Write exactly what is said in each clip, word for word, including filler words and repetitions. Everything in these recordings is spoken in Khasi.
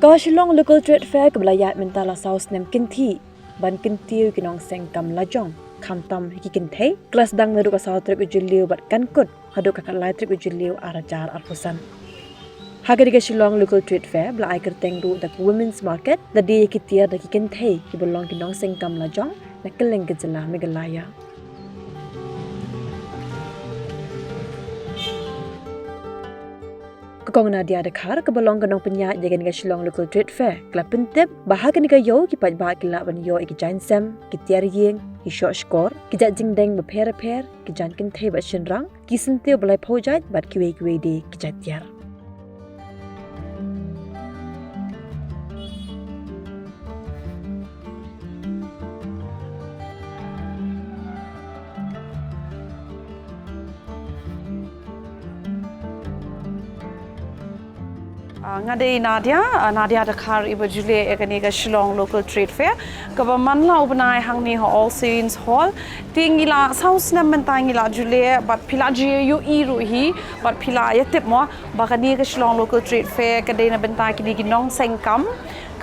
Ka Shillong Local Trade Fair kaba la ïaid mynta la saw snem kynthih ban kyntiew ïa ki nongseng kam lajong, khamtam ïa ki kynthei, ka la sdang naduh ka saw tarik u Jylliew bad kan kut haduh ka khatlai tarik u Jylliew ar hajar arphew san. Ha kane ka Shillong Local Trade Fair ba la ai kyrteng ruh da ka Women's Market, la die ïa ki tiar da ki kynthei kiba long ki nongseng kam lajong na kylleng ka jylla Meghalaya. Ka Kong Nadia Dkhar kaba long ka nongpynïaid ïa kane ka Shillong Local Trade Fair ka la pyntip ba ha kane ka ïew ki paidbah ki lah ban ïoh ïa ki jaiñsem, ki tiar ïing, ki shoh shkor, ki jait jingdeng bapher bapher, ki jaiñ kynthei bad shynrang, ki syntiew ba laiphew jait bad kiwei kiwei de ki jait tiar. Ah, nga dei Nadia, ah, Nadia Dkhar iba ju leh ïa kane ka Shillong Local Trade Fair kaba man la u bnai hangne ha All Saints Hall. Te ngi la saw snem mynta ngi la ju leh bad phi la ju ïohi ruh hi bad phi la ïa tip mo ba kane ka Shillong Local Trade Fair ka dei na bynta kine ki nongseng kam,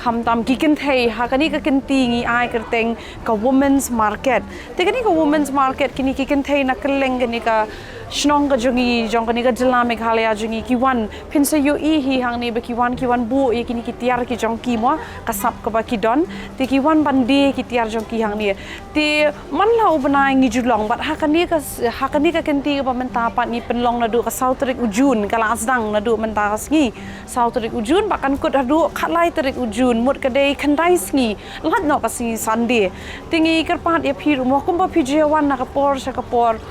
khamtam ki kynthei. Ha kane ka kynti ngi ai kyrteng ka Women's Market. Te kane ka Women's Market kine ki kynthei na kylleng kane ka shnong ka jong ngi, jong kane ka jylla Meghalaya jong ngi ki wan, phin sa ïohi hi hangne ba ki wan, ki wan buh ïa kine ki tiar ki jong ki mo, ka sap kaba ki don. Te ki wan ban die ki tiar jong ki hangne. Te man la u bnai ngi ju long bad ha kane ka, ha kane ka kynti kaba mynta pat ngi pynlong naduh ka saw tarik u Jun, ka la sdang naduh mynta ka sngi saw tarik u Jun bad kan kut haduh khatlai tarik u Jun, mut ka dei khyndai sngi, lait noh ka sngi Sunday. Te ngi kyrpad ïa phi ruh mo kumba phi ju ïa wan na ka por sha ka por,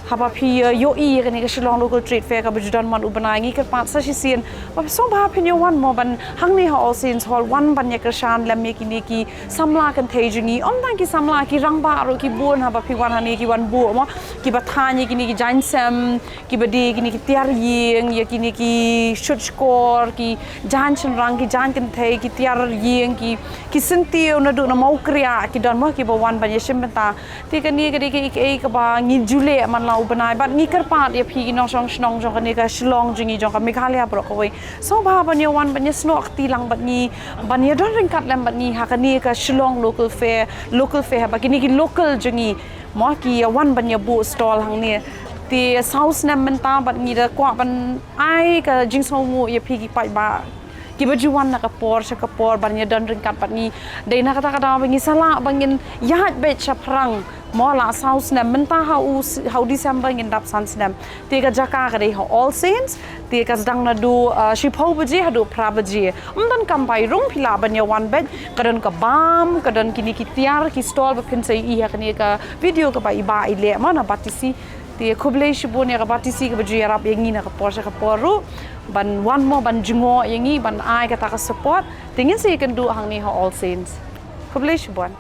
haba phi, eh, ïohi ïa kane ka Shillong Local Trade Fair kaba ju don man u bnai, ngi kyrpad sa shisien ba sngewbha phin ïa wan mo ban hangne ha All Saints Hall, wan ban ïa kyrshan lem ïa kine ki samla kynthei jong ngi, ym tang ki samla, ki rangbah ruh ki bun haba phi wan hangne ki wan buh mo, kiba thaiñ ïa kine ki jaiñsem, kiba die kine ki tiar ïing, ïa kine ki shoh shkor, ki jaiñ shynrang, ki jaiñ kynthei, ki tiar ïing, ki, ki syntiew naduh na Mawkriah ki don mo, kiba wan ban ïa shim bynta. Te kane ka dei kaei kaei kaba ngi ju leh man la u bnai bad ngi kyrpad ïa phi ki nongshong shnong jong kane ka Shillong jong ngi, jong ka Meghalaya baroh kawei, sngewbha ban ïa wan ban ïa snoh kti lang bad ngi, ban ïa don ryngkat lem bad ngi ha kane ka Shillong Local Fair, Local Fair, haba kine ki local jong ngi mo ki ïa wan ban ïa buh stall hangne. Te saw snem mynta bad ngi da kwah ban ai ka jingsngewnguh ïa phi ki paidbah kiba ju wan na ka por sha ka por ban ïa don ryngkat bad ngi. Dei na kata ka daw ba ngi sa lah ba ngin ïaid beit shaphrang mo, la saw snem, mynta ha u, ha u December ngin dap san snem. Te ka jaka ka dei ha All Saints. Te ka sdang naduh, uh, shiphew baje haduh phra baje. Ym don kam bai rung, phi lah ban ïa wan beit. Ka don ka bam, ka don kine ki tiar, ki stall ba phin sa ïohi ha kane ka video kaba i Bah i leh mo na Batesi. Te khublei shibun ïa ka Batesi kaba ju ïarap ïa ngi na ka por sha ka por ruh ban wan mo ban jngoh ïa ngi, ban ai kata ka support. Te ngin sa ïakynduh hangne ha All Saints. Khublei shibun.